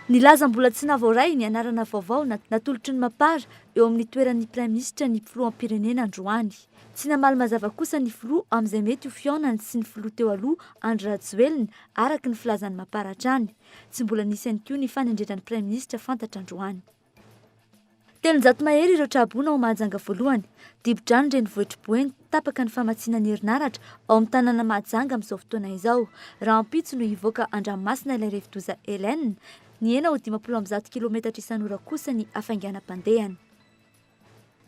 Nilaza mbola tsy nahavoaray ny anarana vaovao natolotry ny Mapar eo amin'ny toeran'ny Praiminisitra ny filoham-pirenena androany. Tsy namaly mazava kosa ny filoha amin'izay mety ho fihaonany sy ny filoha teo aloha Andry Rajoelina, araka ny filazan'ny Mapar hatrany. Tsy mbola nisy ihany koa ny fanendrena ny Praiminisitra fantatra androany. 300 mahery ireo tra-boina ao Mahajanga voalohany. Dibo-drano renivohitr'i Boeny, tapaka ny famatsiana ny herinaratra ao amin'ny tanàna Mahajanga amin'izao fotoana izao. Rahampitso no hivoaka an-dranomasina ilay rivodoza Helene. Nihena ho 150 kilometatra isan'ora kosa ny hafainganam-pandehany.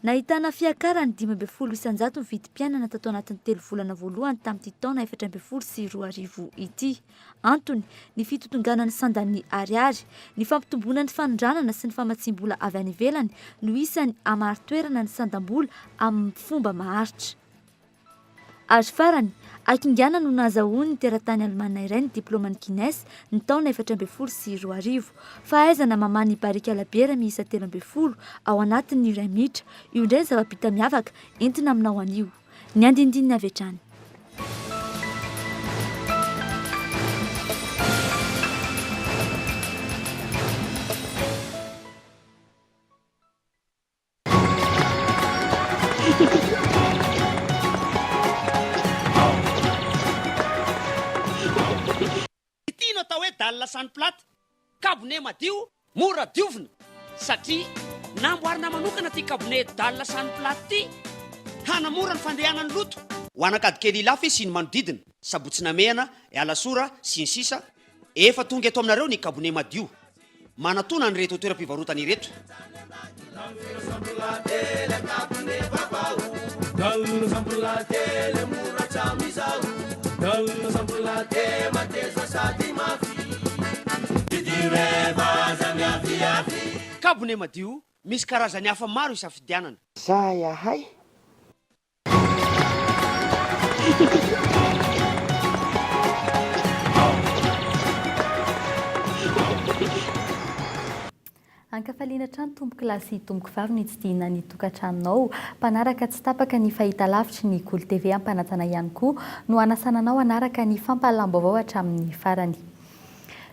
Nahitana fiakarany 15% ny vidim-piainana tato anatin'ny telo volana voalohany tamin'ity taona 2014 ity. Antony, ny fitotonganan'ny sandan'ny ariary. Ny fampitomboana ny fanondranana sy ny famatsiam-bola avy any ivelany no isan'ny hamari-toerana ny sandam-bola amin'ny fomba maharitra. Ary farany, hakingana no nahazahoan'ny teratany alemana iray ny diplaoman'ny Guinness ny taona 2014. Fahaizana mamaha ny barika labiera miisa 13 ao anatin'ny iray minitra. Io indray ny zava-bita miavaka entina aminao anio. Ny andinindininy avy hatrany. Ity no atao hoe dalle sans plate, kabone madio, mora diovina, satria namboarina manokana ity kabone dalle sans plate ity hanamora ny fandehanan'ny loto. Ho an'Ankadikely Ilafy sy ny manodidina, Sabotsy Namehana, Alasora, sy ny sisa Efa tonga eto aminareo ny kabone madio. Manatona an'ireto toeram-pivarotana ireto. Kabone madio, misy karazany hafa maro isafidianana. Zay ahay. Ankafaliana hatrany tompoko lahy sy tompoko vavy ny hitsidihina ny tokantranonao. Mpanaraka tsy tapaka ny fahitalavitry ny Kolo TV ampanajana ihany koa no hanasana anao hanaraka ny fampahalalam-baovao hatramin'ny farany.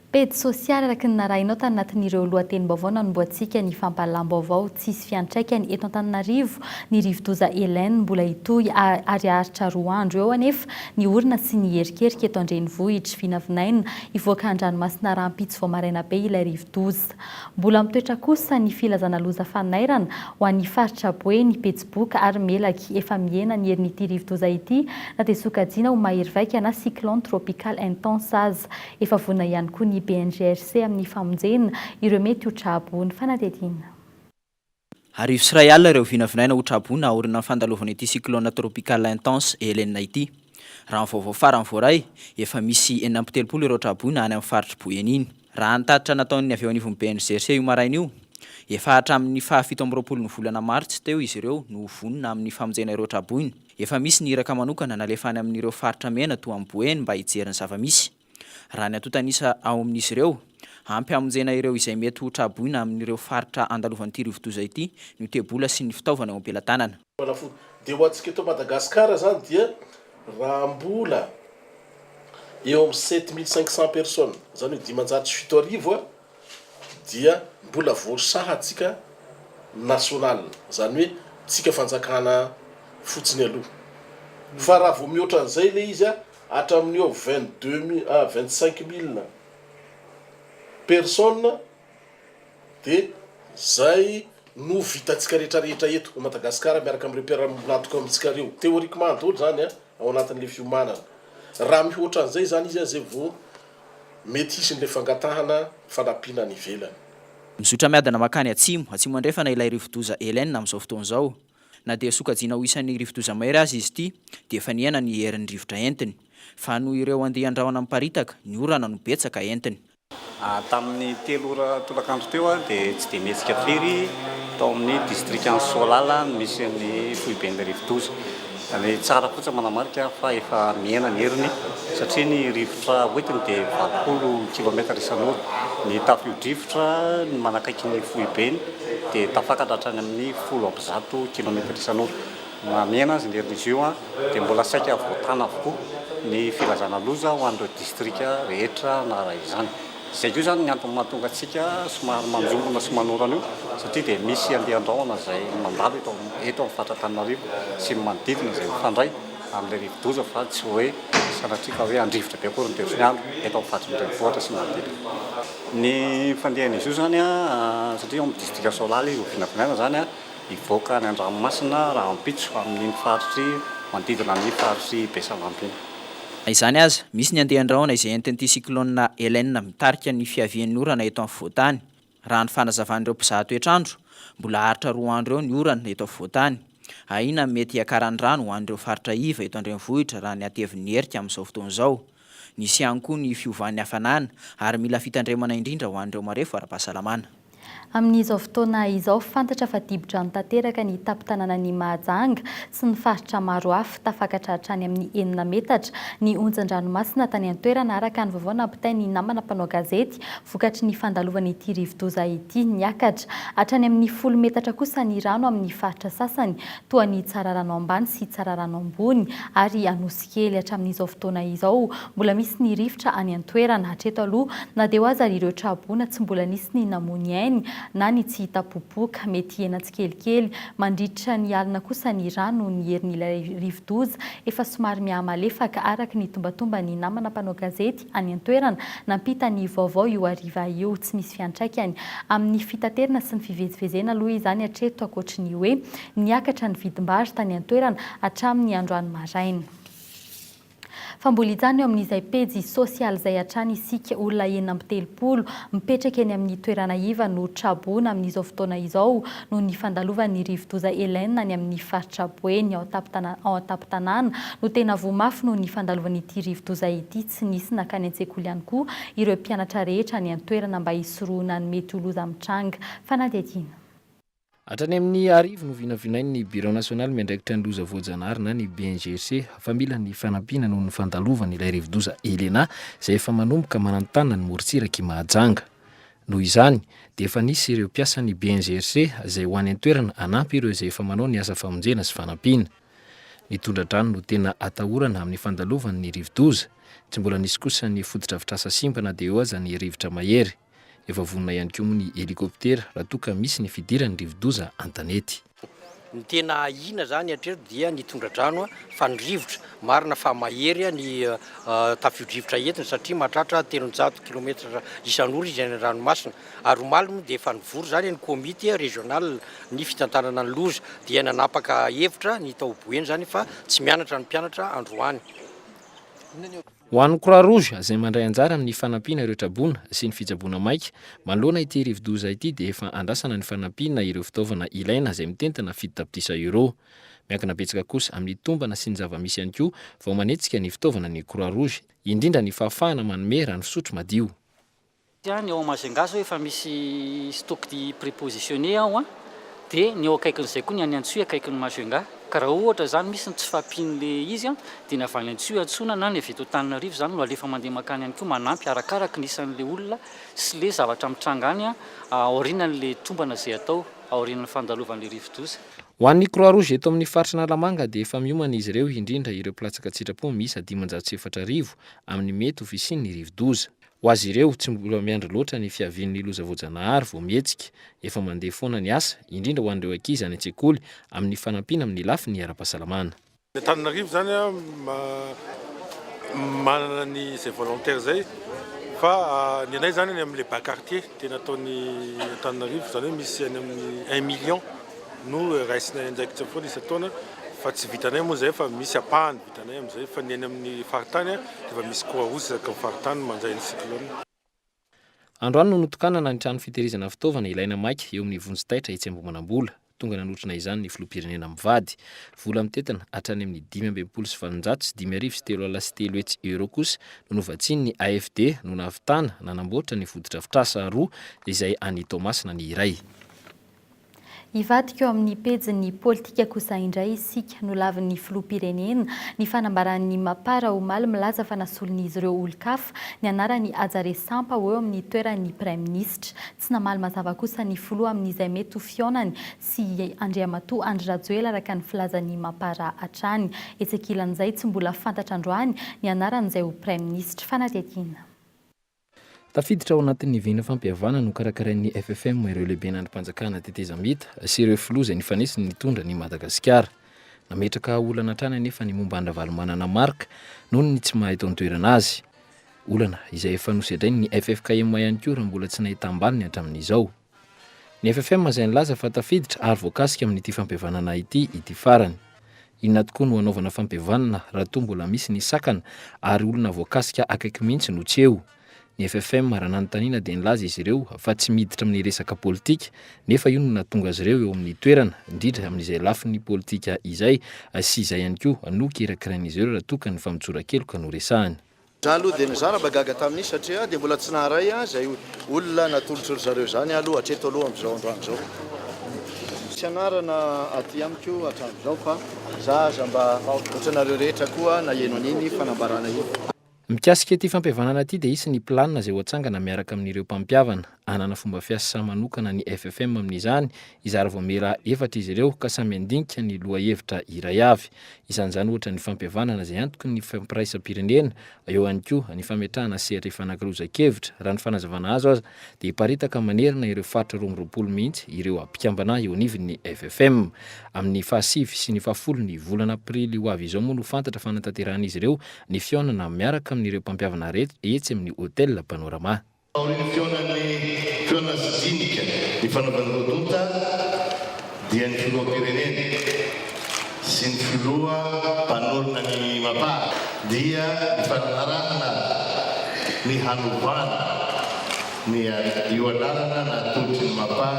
Pejy sosialy araka ny narahinao tanatin'ireo lohatenim-baovao nanombohantsika ny fampahalalam-baovao tsisy fiantraikany eto Antananarivo ny rivodoza Helene mbola hitohy ary haharitra roa andro eo anefa ny orana sy ny hierikerika eto an-drenivohitra. Vinavinaina hivoaka an-dranomasina rahampitso vao maraina be ilay rivodoza. Mbola mitoetra kosa ny filazana loza fanairana ho an'ny faritra Boeny, Betsiboka ary Melaky. Efa mihena ny herin'ity rivodoza ity na dia sokajiana ho mahery vaika na cyclone tropical intense aza. Efa vonona ihany koa ny BNGRC amin'ny famonjena ireo mety ho tra-boan'ny fanadihadiana. 1100 ireo vinavinaina ho tra-boina aorian'ny fandalovana ity cyclone tropical intense Helene ity. Raha ny vaovao farany voaray, efa misy 36 ireo tra-boina any amin'ny faritr'i Boeny iny. Raha ny tatitra nataon'ny avy eo anivon'ny BNGRC io maraina io, efa hatramin'ny faha 27 ny volana martsa teo izy ireo no ho vonona amin'ny famonjena ireo tra-boina. Efa misy ny iraka manokana nalefa any amin'ireo faritra mena toa an'i Boeny mba hijery ny zava-misy. Raha ny antontan'isa ao amin'izy ireo, ampy hamonjena ireo izay mety ho tra-boina amin'ireo faritra andalovan'ity rivodoza ity ny tebola sy ny fitaovana eo am-pelatanana. Fanafody. Dia ho antsika eto Madagasikara izany dia raha mbola eo amin'ny 7500 personnes, izany hoe 7500 dia mbola voasahantsika national, izany hoe tsika fanjakana fotsiny aloha. Fa raha vao mihoatra an'izay ilay izy hatramin'ny eo 22 mille, ah 25 mille personnes dia zay no vitantsika rehetra rehetra eto Madagasikara miaraka amin'ireo mpiara-miombon'antoka amintsika ireo. Théoriquement daholo izany an, ao anatin'ilay fiomanana. Raha mihoatra an'izay izany izy zay vao mety hisy an'ilay fangatahana fanampiana any ivelany. Mizotra miadana mankany atsimo, atsimo andrefana ilay rivodoza Helene amin'izao fotoana izao. Na dia sokajiana ho isan'ny rivodoza mahery aza izy ity dia efa nihena ny herin'ny rivotra entiny. Fa noho ireo andian-drahona miparitaka, ny orana no betsaka entiny. Tamin'ny telo ora tolakandro teo dia tsy dia nihetsika firy tao amin'ny distrikan'i Soalala no misy ny foiben'ny rivodoza. Ny tsara fotsiny manamarika fa efa mihena ny heriny satria ny rivotra hoentiny dia 80 kilomètre isan'ora. Ny tafio-drivotra ny manakaiky ny foibeny dia tafakatra hatrany amin'ny 110 kilomètre isan'ora. Na mihena aza ny herin'izy io dia mbola saika voatàna avokoa ny filazana loza ho an'ireo distrika rehetra naharaha izany. Izay koa izany ny antony mahatonga antsika somary manjombona sy manorana io satria dia misy andian-drahona izay mandalo eto eto amin'ny faritra Antananarivo sy ny manodidina izay mifandray amin'ilay rivodoza fa tsy hoe sanatria ka hoe handrivotra be akory ny toetry ny andro eto amin'ny faritry ny renivohitra sy ny manodidina. Ny fandehan'izy io izany satria ao amin'ny distrika Soalala izy vao vinavinaina izany hivoaka any an-dranomasina rahampitso amin'iny faritry manodidina ny faritry Besalampy iny. Na izany aza, misy ny andian-drahona izay entin'ity cyclone Helene mitarika ny fiavian'ny orana eto afovoan-tany. Raha ny fanazavan'ireo mpizaha toetr'andro, mbola haharitra roa andro eo ny orana eto afovoan-tany. Ahiana ny mety hiakaran'ny rano ho an'ireo faritra iva eto an-drenivohitra raha ny hatevin'ny erika amin'izao fotoana izao. Nisy ihany koa ny fiovan'ny hafanana ary mila fitandremana indrindra ho an'ireo marefo ara-pahasalamana. Amin'izao fotoana izao, fantatra fa dibo-drano tanteraka ny tampon-tanànan'i Mahajanga sy ny faritra maro hafa. Tafakatra hatrany amin'ny enina metatra ny onjan-dranomasina tany an-toerana, araka ny vaovao nampitain'ny namana mpanao gazety, vokatry ny fandalovan'ity rivodoza ity. Niakatra hatrany amin'ny folo metatra kosa ny rano amin'ny faritra sasany, toa an'i Tsararano ambany sy Tsararano ambony ary Anosikely. Kely hatramin'izao fotoana izao. Mbola misy ny rivotra any an-toerana. Hatreto aloha, na dia eo aza ireo tra-boina, tsy mbola nisy ny namoy ny ainy na ny tsy hita popoka. Mety hihena tsikelikely mandritra ny alina kosa ny rà noho ny herin'ilay rivodoza efa somary mihamalefaka, araka ny tombatomban'ny namana mpanao gazety any an-toerana nampita ny vaovao io hariva io. Tsy misy fiantraikany amin'ny fitaterana sy ny fivezivezena aloha izany hatreto ankoatry ny hoe Niakatra ny vidim-bary tany an-toerana hatramin'ny androany maraina. Fa mbola hijanona eo amin'izay pejy sosialy izay hatrany isika. Olona 36 mipetraka eny amin'ny toerana iva no traboina amin'izao fotoana izao noho ny fandalovan'ny rivodoza Helene any amin'ny faritra Boeny ao an-tampon-tanàna no tena voa mafy noho ny fandalovan'ity rivodoza ity. Tsy nisy nankany an-tsekoly ihany koa ireo mpianatra rehetra any an-toerana mba hisorohana ny mety ho loza mitranga. Fanadihadiana. Hatrany amin'ny arivo no vinavinain'ny Birao nasionaly miandraikitra ny loza voajanahary na ny BNGRC fa mila ny fanampiana noho ny fandalovan'ilay rivodoza Helena izay efa manomboka mananontanona ny morontsirak'i Mahajanga. Noho izany, dia efa nisy ireo mpiasan'ny BNGRC izay ho any an-toerana hanampy ireo izay efa manao ny asa famonjena sy fanampiana. Ny tondra-drano no tena atahorana amin'ny fandalovan'ny rivodoza. Tsy mbola nisy kosa ny fotodrafitrasa simba na dia eo aza ny rivotra mahery. Efa vonona ihany koa moa ny helikoptera raha toa ka misy ny fidiran'ny rivodoza an-tanety. Ny tena ahiana izany hatreto dia ny tondra-drano fa ny rivotra, marina fa mahery ny tafio-drivotra entiny satria mahatratra 300 kilometatra isan'ora izy any an-dranomasina ary omaly moa dia efa nivory izany ny komity régional ny fitantanana ny loza dia nanapaka hevitra ny tao Boeny izany fa tsy mianatra ny mpianatra androany. Ho an'ny Croix Rouge izay mandray anjara amin'ny fanampiana ireo traboina sy ny fitsaboana maika manoloana ity rivodoza ity dia efa andrasana ny fanampiana ireo fitaovana ilaina izay mitentina fito tapitrisa euros. Miankina betsaka kosa amin'ny tombana sy ny zava-misy ihany koa vao manetsika ny fitaovana ny Croix Rouge, indrindra ny fahafahana manome rano fisotro madio. Ny ao Majunga zao efa misy stock prépositionné ao an, dia ny eo akaikin'izay koa ny any Antsohihy akaikin'i Majunga. Ka raha ohatra izany misy ny tsy fahampian'le izy an, dia ny avy any Antsohihy antsoina na ny avy eto Antananarivo izany no alefa mandeha mankany ihany koa manampy arakaraky ny isan'le olona sy le zavatra mitranga any an, aorianan'le tombana izay atao aorian'ny fandalovan'le rivodoza. Ho an'ny Croix Rouge eto amin'ny faritra Analamanga dia efa miomana izy ireo indrindra ireo mpilatsaka an-tsitrapo miisa 504 amin'ny mety ho fisian'ny rivodoza. Ho azy ireo, tsy mbola miandry loatra ny fiavian'ny loza voajanahary vao mihetsika. Efa mandeha foana ny asa, indrindra ho an'ireo ankizy any an-tsekoly, amin'ny fanampiana amin'ny lafiny ara-pahasalamana. Ny Antananarivo izany manana ny izay volontaire izay fa ny anay izany any amin'ilay bas quartier tena ataon'ny Antananarivo, izany hoe misy any amin'ny un million no raisinay andraikitra foana isan-taona fa tsy vitanay moa izay fa misy ampahany vitanay amin'izay fa ny any amin'ny faritany dia efa misy croix rouge isaky ny faritany mandray ny cyclone. Androany no notokanana ny trano fitehirizana fitaovana ilaina maika eo amin'ny vonjy taitra etsy Ambohimanambola. Tonga nanotrona izany ny filoham-pirenena mivady. Vola mitentina hatrany amin'ny 365 300 euros kosa no novatsian'ny AFD no nahavitana nanamboatra ny fotodrafitrasa roa izay any Toamasina ny iray. Hivadika eo amin'ny pejin'ny politika kosa indray isika. Nolavin'ny filoham-pirenena ny fanambaran'ny Mapar omaly milaza fa nasolon'izy ireo olon-kafa ny anaran'i Haja Resampa ho eo amin'ny toeran'ny praiminisitra. Tsy namaly mazava kosa ny filoha amin'izay mety ho fihaonany sy Andriamatoa Andry Rajoelina araka ny filazan'ny Mapar hatrany. Etsy ankilan'izay, tsy mbola fantatra androany ny anaran'izay ho praiminisitra. Fanadihadiana. Tafiditra ao anatin'ny vina fampihavanana nokarakarain'ny FFM ireo lehiben'andrim-panjakana tetezamita sy ireo filoha izay nifanesy nitondra an'i Madagasikara. Nametraka olana hatrany anefa ny momba an-dRavalomanana Marc noho ny tsy maha eto an-toerana azy. Olana izay efa nosedrain'ny ffkm ihany koa raha mbola tsy nahitam-baliny hatramin'izao. Ny ffm izay nilaza fa tafiditra ary voakasika amin'ity fampihavanana ity ity farany. Inona tokoa no hanaovana fampihavanana raha toa mbola misy ny sakana ary olona voakasika akaiky mihitsy no tsy eo? Ny ffm raha nanontaniana dia nilaza izy ireo fa tsy miditra amin'ny resaka politika nefa io no nahatonga azy ireo eo amin'ny toerana, indrindra amin'izay lafiny politika izay sy izay ihany koa no kirakirain'izy ireo raha toa ka ny famotsoran-keloka no resahina. Za aloha dia nizara mba gaga tamin'izy satria dia mbola tsy naharay ahy izay olona natolotry ry zareo izany aho aloha hatreto aloha amin'izao androany izao. Tsy anarana aty amiko hatramin'izao fa za aza mba ohatranareo rehetra koa naheno an'iny fanambarana iny. Mikasika ity fampihavanana ity dia hisy ny planina izay ho atsangana miaraka amin'ireo mpampihavana. Hanana fomba fiasa manokana ny ffm amin'izany, hizara vaomiera efatra izy ireo ka samy handinika ny lohahevitra iray avy. Isan'izany ohatra ny fampihavanana izay antoky ny fampiraisam-pirenena, eo ihany koa ny fametrahana sehatra ifanakalozan-kevitra. Raha ny fanazavana azo aza dia hiparitaka manerana ireo faritra 22 mihitsy ireo mpikambana eo anivon'ny ffm. Amin'ny fahasivy sy ny fahafolo ny volana aprily ho avy izao moa no fantatra fa hanatanterahan'izy ireo ny fihaonana miaraka amin'ireo mpampihavana rehetra etsy amin'ny Hotel Panorama. Taorian'ny fihaonan'ny fihaonana sy dinika nifanaovan'ny roa tonta dia ny filoham-pirenena sy ny filoha mpanorina ny Mapar dia nifanarahana ny hanovana ny io anarana natolotry ny Mapar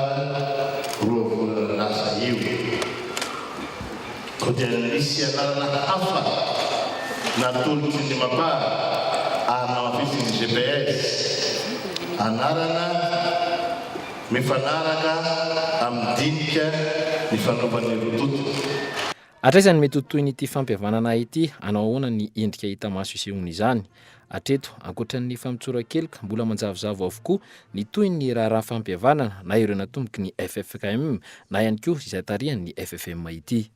roa volana lasa io. Koa dia nisy anarana hafa natolotry ny Mapar ary namafisin'ny gps, anarana mifanaraka amin'ny dinika nifanaovan'ny roa tonta. Hatraiza ny mety ho tohin'ity fampihavanana ity? Hanao ahoana ny endrika hita maso isehoan'izany? Hatreto, ankoatra ny famotsoran-keloka, mbola manjavozavo avokoa ny tohin'ny raharaha fampihavanana na ireo natomboky ny ffkm na ihany koa izay tarihan'ny ffm ity.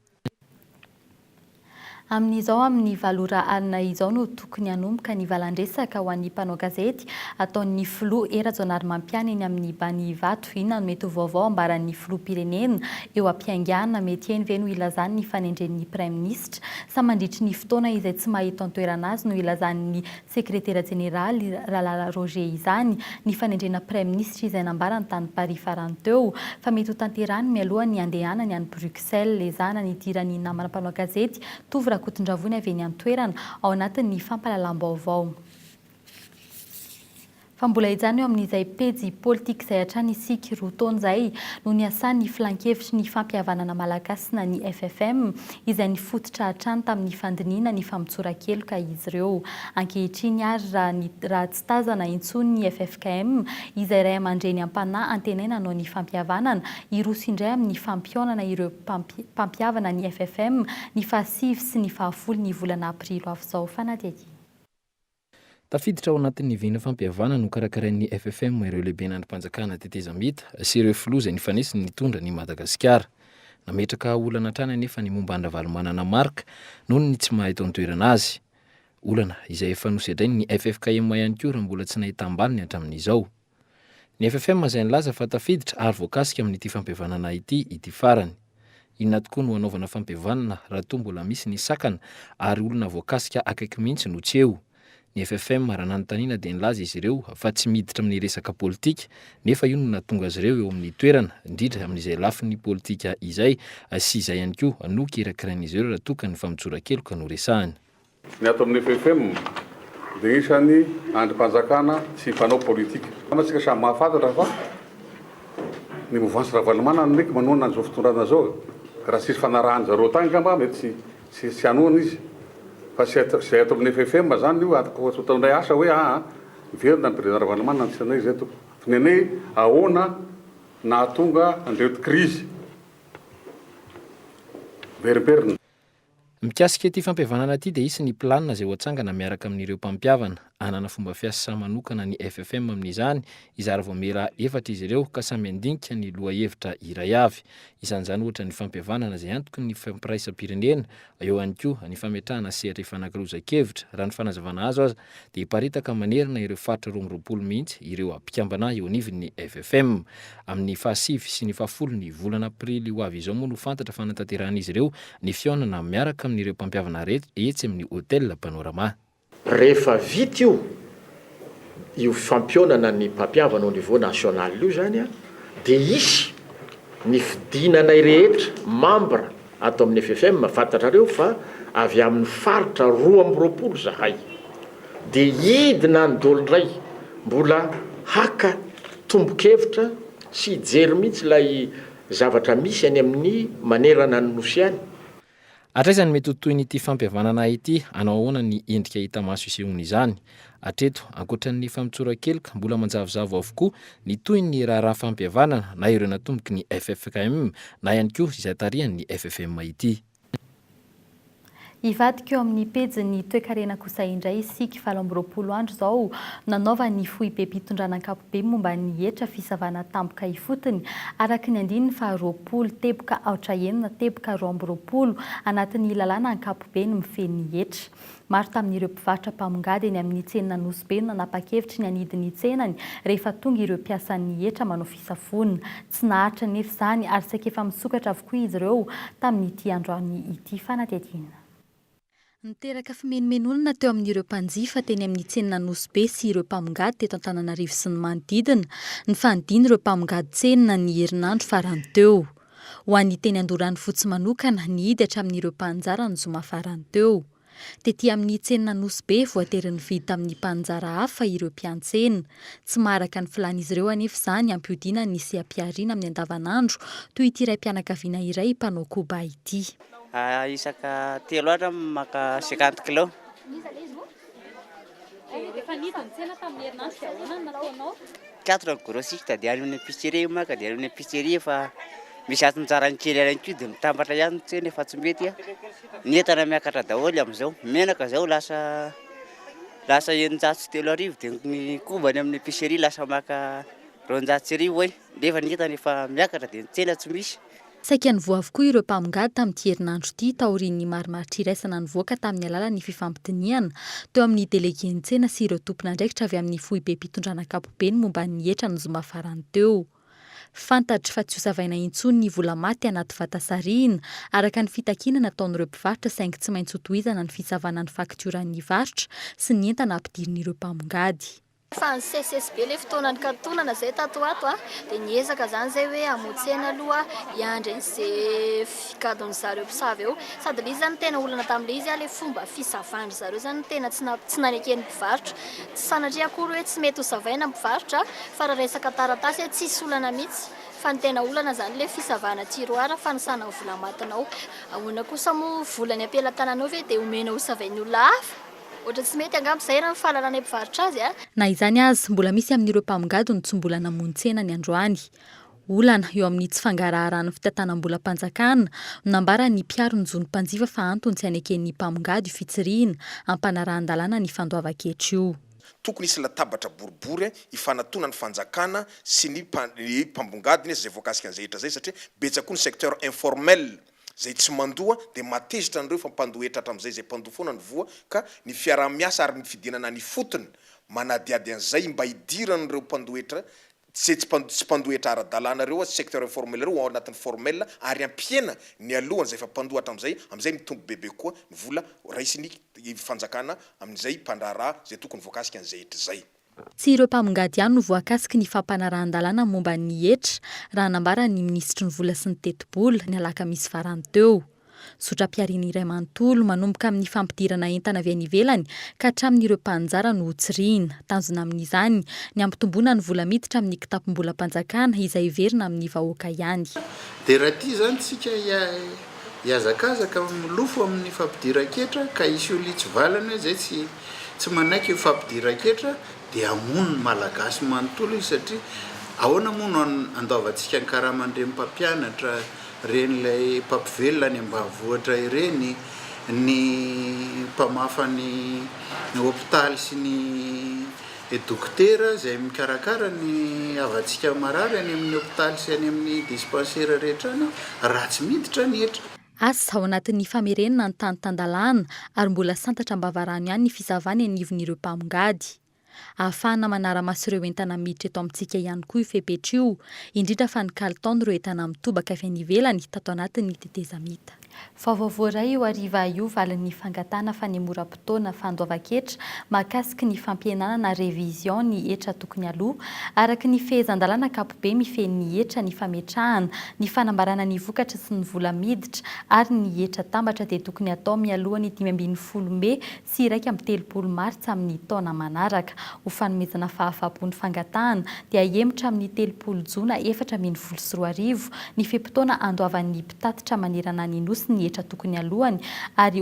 Amin'izao amin'ny valo ora alina izao no tokony hanomboka ny valan-dresaka ho an'ny mpanao gazety ataon'ny filoha Hery Rajaonarimampianina eny amin'ny Bani Ivato. Inona no mety ho vaovao ambaran'ny filoham-pirenena eo am-piaingàna? Mety eny ve no hilazany ny fanendren'ny praiminisitra? Sa mandritry ny fotoana izay tsy maha eto an-toerana azy no ilazan'ny sekretera jeneraly Ralala Roger izany ny fanendrena praiminisitra izay nambarany tany Paris farany teo fa mety ho tanterahiny mialoha ny handehanany any Bruxelles. Ezahana ny hidiran'ny namana mpanao gazety Tovo Rakotondravony avy eny an-toerana ao anatin'ny fampahalalam-baovao. Fa mbola hijanona eo amin'izay pejy politika izay hatrany isika. Roa taona izay no niasan'ny Filankevitry ny Fampihavanana Malagasy na ny FFM, izay nifototra hatrany tamin'ny fandinihina ny famotsoran-keloka izy ireo. Ankehitriny ary raha ny raha tsy tazana intsony ny ffkm, izay ray aman-dreny am-panahy antenaina hanao ny fampihavanana, hiroso indray amin'ny fampihaonana ireo mpampihavana ny FFM ny fahasivy sy ny fahafolo ny volana aprily ho avy izao. Fanadihadiana. Tafiditra ao anatin'ny vina fampihavanana nokarakarain'ny ffm ireo lehiben'andrim-panjakana tetezamita sy ireo filoha izay nifanesy nitondra an'i Madagasikara. Nametraka olana hatrany anefa ny momba an-dRavalomanana Marc noho ny tsy maha eto an-toerana azy. Olana izay efa nosedrain'ny ffkm ihany koa raha mbola tsy nahitam-baliny hatramin'izao. Ny ffm izay nilaza fa tafiditra ary voakasika amin'ity fampihavanana ity ity farany. Inona tokoa no hanaovana fampihavanana raha toa mbola misy ny sakana ary olona voakasika akaiky mihitsy no tsy eo? Ny ffm raha nanontaniana dia nilaza izy ireo fa tsy miditra amin'ny resaka politika nefa io no nahatonga azy ireo eo amin'ny toerana, indrindra amin'izay lafiny politika izay sy izay ihany koa no kirakirain'izy ireo raha toa ka ny famotsoran-keloka no resahina. Ny ato amin'ny ffm dia isan'ny andrim-panjakana tsy mpanao politika. Angamba tsika samy mahafantatra fa ny mouvance Ravalomanana anie ka manohana an'izao fitondrana izao e. Raha tsisy fanarahan-dry zareo tany angamba mety tsy tsy hanohana izy. Fa tsy izay ato amin'ny ffm izany io ataonay asa hoe aa miverina ny président Ravalomanana tsy anay izay tompoko. Fa ny anay ahoana nahatonga an'ireto krizy miverimberina. Mikasika ity fampihavanana ity dia hisy ny planina izay ho atsangana miaraka amin'ireo mpampihavana. Hanana fomba fiasa manokana ny FFM amin'izany, hizara vaomiera efatra izy ireo ka samy handinika ny lohahevitra iray avy. Isan'izany ohatra ny fampihavanana izay antoky ny fampiraisam-pirenena, eo ihany koa ny fametrahana sehatra ifanakalozan-kevitra. Raha ny fanazavana azo aza dia hiparitaka manerana ireo faritra 22 mihitsy ireo mpikambana eo anivon'ny FFM. Amin'ny fahasivy sy ny fahafolo ny volana aprily ho avy izao moa no fantatra fa hanatanterahan'izy ireo ny fihaonana miaraka amin'ireo mpampihavana rehetra etsy amin'ny Hotel Panorama. Rehefa vita io, io fampihaonana ny mpampihavana au niveau national io izany dia hisy ny fidinanay rehetra membre ato amin'ny ffm, fantatrareo fa avy amin'ny faritra 22 zahay, dia hidina any daholo indray mbola haka tombon-kevitra sy hijery mihitsy ilay zavatra misy any amin'ny manerana ny Nosy any. Hatraiza ny mety ho tohin'ity fampihavanana ity? Hanao ahoana ny endrika hita maso hisehoan'izany? Hatreto, ankoatra ny famotsoran-keloka, mbola manjavozavo avokoa ny tohin'ny raharaha fampihavanana, na ireo natomboky ny ffkm, na ihany koa izay tarihan'ny ffm ity. Hivadika eo amin'ny pejin'ny toekarena kosa indray isika, 28 andro izao nanaovan'ny foibem-pitondrana ankapobeny momba ny hetra fisavana tampoka ifotony, araka ny andininy faha 20 teboka aotra enina teboka 22 anatin'ny lalàna ankapobeny mifehy ny hetra. Maro tamin'ireo mpivarotra mpamongady eny amin'ny tsenan'Anosibe no nanapa-kevitry ny hanidy ny tsenany rehefa tonga ireo mpiasan'ny hetra manao fisafoana. Tsy naharitra anefa izany ary saika efa misokatra avokoa izy ireo tamin'ity androany ity fanadihadiana. Niteraka fimenomenonana teo amin'ireo mpanjifa teny amin'ny tsenan'Anosibe sy ireo mpamongady teto Antananarivo sy ny manodidina ny fanidian'ireo mpamongady tsena ny herinandro farany teo. Ho an'ny teny Andoharanofotsy manokana, nihidy hatramin'ireo mpaninjara ny zoma farany teo. Tety amin'ny tsenan'Anosibe, voatery nividy tamin'ny mpaninjara hafa ireo mpiantsena. Tsy maharaka ny filàn'izy ireo anefa izany hampiodinany ny seha-pihariana amin'ny andavanandro, toy ity raim-pianakaviana iray mpanao koba ity. Isaka telo andro aho maka cinquante kilao. Rehefa nihidy ny tsena tamin'ny herinandro dia ahoana no nataonao? Quatre ny grossiste dia any amin'ny épicerie io maka dia any amin'ny épicerie efa misy atsinjarany kely ihany koa dia mitambatra ihany ny tsena efa tsy mety a. Ny entana miakatra daholo amin'izao. Menaka izao lasa lasa 3600 dia ny koba any amin'ny épicerie lasa maka 1200 hoe nefa ny entana efa miakatra dia ny tsena tsy misy. Saika nivoha avokoa ireo mpamongady tamin'ity herinandro ity taorian'ny marimaritra iraisana nivoaka tamin'ny alalan'ny fifampidinihana teo amin'ny delegen'ny tsena sy ireo tompon'andraikitra avy amin'ny foibem-pitondrana ankapobeny momba ny hetra ny zoma farany teo. Fantatra fa tsy hosavaina intsony ny vola maty anaty vata sarihina, araka ny fitakiana nataon'ireo mpivarotra saingy tsy maintsy hotohizana ny fisavana ny faktioran'ny varotra sy ny entana ampidirin'ireo mpamongady. Efa nisesisesy be le fotoana nikatonana zay tato ho ato a, dia niezaka zany zay hoe hamoha tsena aloha hiandry an'ze figadon'ny zareo mpisava eo, sady le izy zany tena olana tamin'le izy a, le fomba fisavan-dry zareo zany no tena tsy na- tsy naneken'ny mpivarotra, tsy sanatria akory hoe tsy mety ho savaina ny mpivarotra fa raha resaka taratasy tsisy olana mihitsy fa ny tena olana zany le fisavana tiroir fanisana ny vola matinao, ahoana kosa moa vola ny am-pelatananao ve dia omena ho savain'ny olona hafa? Ohatra tsy mety angamba izay raha ny fahalalanay mpivarotra azy a. Na izany aza, mbola misy amin'ireo mpamongady no tsy mbola namono tsena ny androany. Olana eo amin'ny tsy fangaraharan'ny fitantanam-bolam-panjakana no nambaran'ny mpiaro ny zon'ny mpanjifa fa antony tsy haneken'ny mpamongady io fitsirihina ampanarahan-dalàna ny fandoavan-ketra io. Tokony hisy latabatra boribory hifanatonan'ny fanjakana sy ny mpambongadiny izay voakasika an'izay hetra izay satria betsaka koa ny secteur informel Zay tsy mandoa dia mahatezitra an'ireo fa mpandoa hetra hatramin'izay izay mpandoa foana ny voa ka ny fiaraha-miasa ary ny fidinana any ifotony manadihady an'izay mba hidiran'ireo mpandoa hetra izay tsy tsy mpandoa hetra ara-dalàna ireo secteur informel ireo ao anatin'ny formel ary hampihena ny alohan'izay efa mpandoa hatramin'izay amin'izay mitombo bebe kokoa ny vola raisin'ny fanjakana amin'izay mpandraharaha izay tokony voakasika an'izay hetra izay. Tsy ireo mpamongady ihany no voakasiky ny fampanarahan-dalàna momba ny hetra, raha nambaran'ny minisitry ny vola sy ny tetibola, ny alakamisy farany teo. Zotram-pihariana iray manontolo, manomboka amin'ny fampidirana entana avy any ivelany ka hatramin'ireo mpaninjara no hotsirihina. Tanjona amin'izany ny hampitomboana ny vola miditra amin'ny kitapom-bolam-panjakana izay heverina amin'ny vahoaka ihany. Dia raha tia izany tsika hihazakazaka milofo amin'ny fampidiran-ketra ka hisy olona hitsivalana hoe izay tsy Tsy manaiky io fampidiran-ketra dia hamono ny Malagasy manontolo izy satria ahoana moa no andoavantsika ny karaman'ireny mpampianatra, ireny ilay mpampivelona any ambanivohitra ireny, ny mpamafa ny hopitaly sy ny dokotera izay mikarakara ny havantsika marary any amin'ny hopitaly sy any amin'ny dispensaire rehetra any raha tsy miditra ny hetra. Asa, ao anatin'ny famerenana ny tany tan-dalàna ary mbola santatra am-bavarano ihany ny fisavana eny anivon'ireo mpamongady. Ahafahana manara-maso ireo entana miditra eto amintsika ihany koa io fepetra io, indrindra fa ny kalitaon'ireo entana mitobaka avy any ivelany tato anatin'ny tetezamita. Vaovao voaray io hariva io valin'ny fangatahana fanemoram-potoana fandoavan-ketra mahakasiky ny fampihenana na révision ny hetra tokony aloa araka ny fehezan-dalàna ankapobe mifehy ny hetra ny fametrahana ny fanambarana ny vokatra sy ny vola miditra ary ny hetra tambatra dia tokony atao mialohan'ny 15 mey sy 31 martsa amin'ny taona manaraka. Ho fanomezana fahafapo ny fangatahana dia hihemotra amin'ny 30 jona 2014 ny fe-potoana andoavan'ny mpitatitra manerana ny Nosy ny hetra tokony alohany ary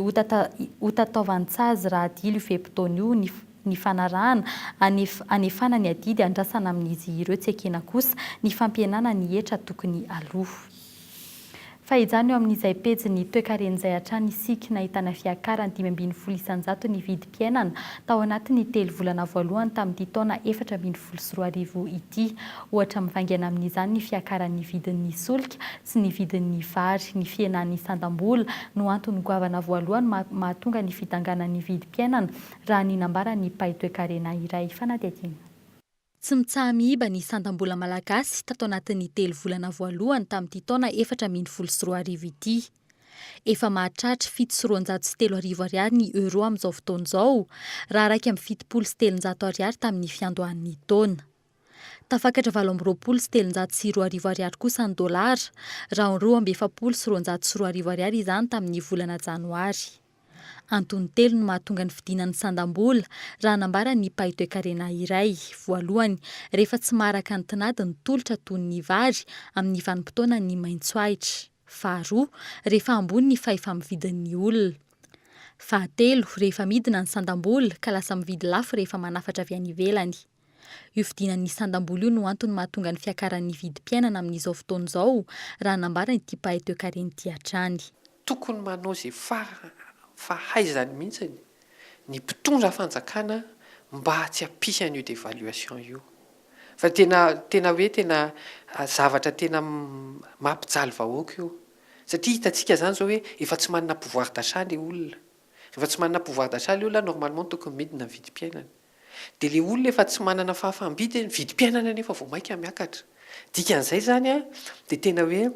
hotataovan-tsazy raha adilo io fe-potoana io ny ny fanarahana anefana ny adidy andrasana amin'izy ireo tsy ekena kosa ny fampihenana ny hetra tokony aloa. Fa hijanona eo amin'izay pejin'ny toekarena izay hatrany isika, nahitana fiakarany 15% ny vidim-piainana tao anatin'ny telo volana voalohany tamin'ity taona 2014 ity. Ohatra mivaingana amin'izany ny fiakaran'ny vidin'ny solika sy ny vidin'ny vary. Ny fihenan'ny sandam-bola no antony goavana voalohany mahatonga ny fidanganan'ny vidim-piainana, raha ny nambaran'ny mpahay toekarena iray. Fanadihadiana. Tsy mitsaha-miiba ny sandam-bola malagasy tato anatin'ny telo volana voalohany tamin'ity taona 2014 ity. Efa mahatratra 207 ariary ny euro amin'izao fotoana izao, raha 371 ariary tamin'ny fiandohan'ny taona. Tafakatra 228 ariary kosa ny dolara, raha 242 ariary izany tamin'ny volana janoary. Antony telo no mahatonga ny fidinan'ny sandam-bola, raha nambaran'ny mpahay toekarena iray. Voalohany, rehefa tsy maharaka ny tinady ny tolotra toy ny vary amin'ny vanim-potoanan'ny maitso ahitra. Faharoa, rehefa ambony ny fahefa-mividin'ny olona. Fahatelo, rehefa midina ny sandam-bola ka lasa mividy lafo rehefa manafatra avy any ivelany. Io fidinan'ny sandam-bola io no antony mahatonga ny fiakaran'ny vidim-piainana amin'izao fotoana izao, raha nambaran'ity mpahay toekarena ity hatrany. Tokony manao izay fara fahaizany mihitsy ny mpitondra fanjakana mba tsy hampisy an'io devaluation io. Fa tena tena hoe tena zavatra tena mampijaly vahoaka io. Satria hitantsika izany izao hoe efa tsy manana pouvoir d'achat ilay olona. Rehefa tsy manana pouvoir d'achat ilay olona normalement tokony midina ny vidim-piainana. Dia ilay olona efa tsy manana fahafaham-bidy, ny vidim-piainana anefa vao mainka miakatra. Dikan'izay izany an, dia tena hoe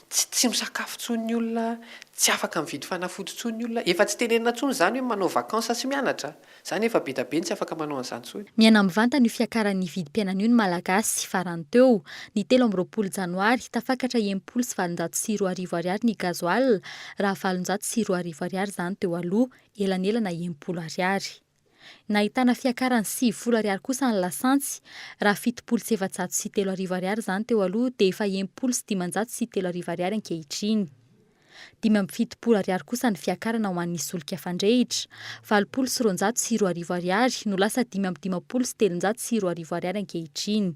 tsy tsy misakafo intsony ny olona, tsy afaka mividy fanafody intsony ny olona, efa tsy tenenina intsony izany hoe manao vacances sy mianatra, izany efa be dia be ny tsy afaka manao an'izany intsony. Miaina mivantana io fiakaran'ny vidim-piainana io ny Malagasy, farany teo, ny 23 janoary, tafakatra 2060 ariary ny gasoil, raha 2800 ariary izany teo aloha, elanelana 60 ariary. Nahitana fiakarany 90 ariary kosa ny lasantsy, raha 3470 ariary izany teo aloha dia efa 3560 ariary ankehitriny. 75 ariary kosa ny fiakarana ho an'ny solika fandrehitra, 2080 ariary no lasa 355 ariary ankehitriny.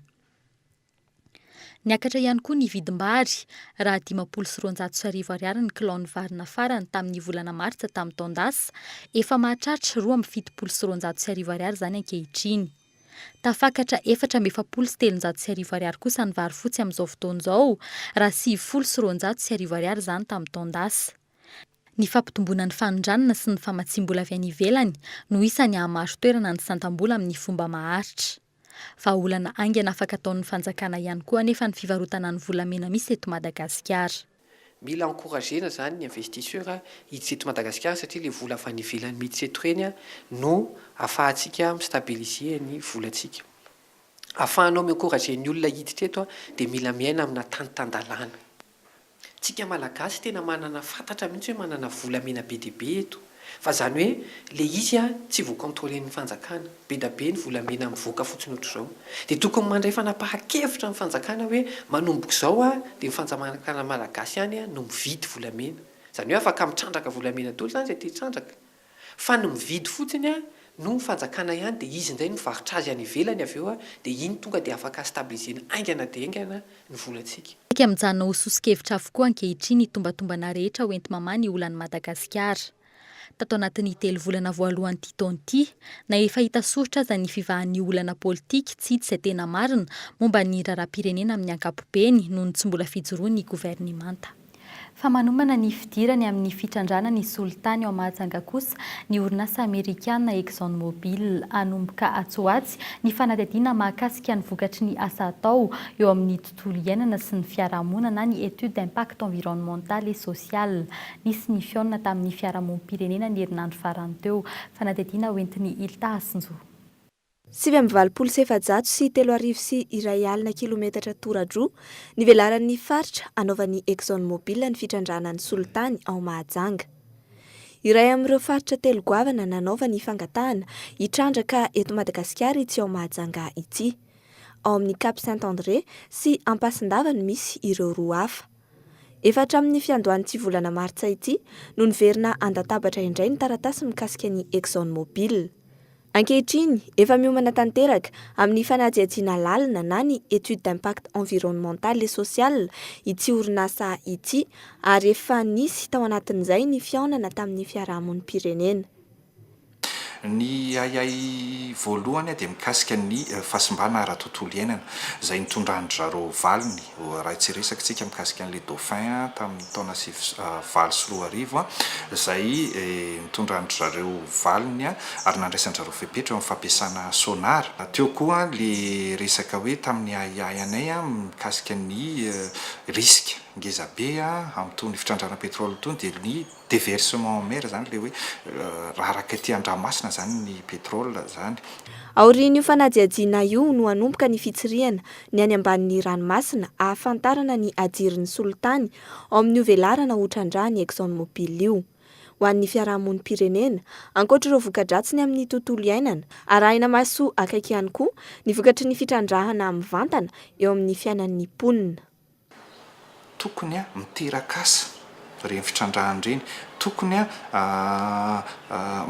Niakatra ihany koa ny vidim-bary, raha 250 ariary ny kilaon'ny vary nafarany tamin'ny volana martsa tamin'ny taon-dasa, efa mahatratra 272 ariary izany ankehitriny. Tafakatra 344 ariary kosa ny vary fotsy amin'izao fotoana izao, raha 290 ariary izany tamin'ny taon-dasa. Ny fampitomboana ny fanondranana sy ny famatsiam-bola avy any ivelany no isan'ny hahamaro toerana ny sandam-bola amin'ny fomba maharitra. Vahaolana haingana afaka ataon'ny fanjakana ihany koa anefa ny fivarotana ny volamena misy eto Madagasikara. Mila encourager-na izany ny investisseur hiditra eto Madagasikara satria ilay vola avy any ivelany miditra eto ireny no ahafahantsika mi-stabiliser ny volantsika. Ahafahanao mi-encourager ny olona hiditra eto dia mila miaina amina tany tan-dalàna. Tsika malagasy tena manana fantatra mihitsy hoe manana volamena be dia be eto. Fa zany hoe le izy a tsy voa controler ny fanjakana. Be da be ny volamena mivoaka fotsiny ohatr'izao. Dia tokony mandray fanapahan-kevitra ny fanjakana hoe manomboka izao a dia ny fanjamakana malagasy ihany no mividy volamena. Zany hoe afaka mitrandraka volamena daholo zany izay te hitrandraka. Fa ny mividy fotsiny a no fanjakana ihany dia izy indray no mivarotra azy any ivelany avy eo a dia iny tonga dia afaka stabiliser-na haingana dia haingana ny volantsika. Saika mijanona ho soso-kevitra avokoa ankehitriny ny tombatombana rehetra hoenti-mamaha ny olan'i Madagasikara. Tato anatin'ny telo volana voalohan'ity taona ity, na efa hita soritra aza ny fivahan'ny olana politika tsy hita izay tena marina momba ny raharaham-pirenena amin'ny ankapobeny noho ny tsy mbola fijoroan'ny governemanta. Fa manomana ny fidirany amin'ny fitrandrahana ny solitany ao Mahajanga kosa ny orinasa amerikana Exxon Mobil. Hanomboka atsy ho atsy ny fanadihadiana mahakasika ny vokatry ny asa atao eo amin'ny tontolo iainana sy ny fiarahamonina na ny étude d'impact environnemental et social. Nisy ny fihaonana tamin'ny fiarahamonim-pirenena ny herinandro farany teo. Fanadihadiana hoentin'i Hilta Hasinjo. 3489 kilometatra tora-droa ny velaran'ny faritra anaovan'ny Exxon Mobil ny fitrandrahana ny solitany ao Mahajanga. Iray amin'ireo faritra telo goavana nanaovany fangatahana hitrandraka eto Madagasikara ity ao Mahajanga ity. Ao amin'ny Cap Saint André sy Ampasindava no misy ireo roa hafa. Efa hatramin'ny fiandohan'ity volana martsa ity no niverina an-databatra indray ny taratasy mikasika ny Exxon Mobil. Ankehitriny, efa miomana tanteraka amin'ny fanadihadiana lalina na ny étude d'impact environnemental et social ity orinasa ity ary efa nisy tao anatin'izay ny fihaonana tamin'ny fiarahamonim-pirenena. Ny ahiahy voalohany dia mikasika ny fahasimbana ara-tontolo iainana izay nitondran-dry zareo valiny, raha tsy hiresaka isika mikasika an'ilay dauphin tamin'ny taona 2008 izay nitondran-dry zareo valiny ary nandraisan-dry zareo fepetra eo amin'ny fampiasana sonar. Teo koa ilay resaka hoe tamin'ny ahiahy anay mikasika ny risque ngezabe amin'itony fitrandrahana pétrole itony dia ny Déversement en mer zany le hoe raraka ety an-dranomasina zany ny pétrole zany. Aorian'io fanadihadiana io no hanomboka ny fitsirihana ny any ambanin'ny ranomasina ahafantarana ny hadirin'ny solitany ao amin'io velarana ho trandrahan'ny Exxon Mobil io. Ho an'ny fiarahamonim-pirenena, ankoatra ireo voka-dratsiny amin'ny tontolo iainana, arahina maso akaiky ihany koa ny vokatry ny fitrandrahana mivantana eo amin'ny fiainan'ny mponina. Tokony miteraka asa ireny fitrandrahana ireny, tokony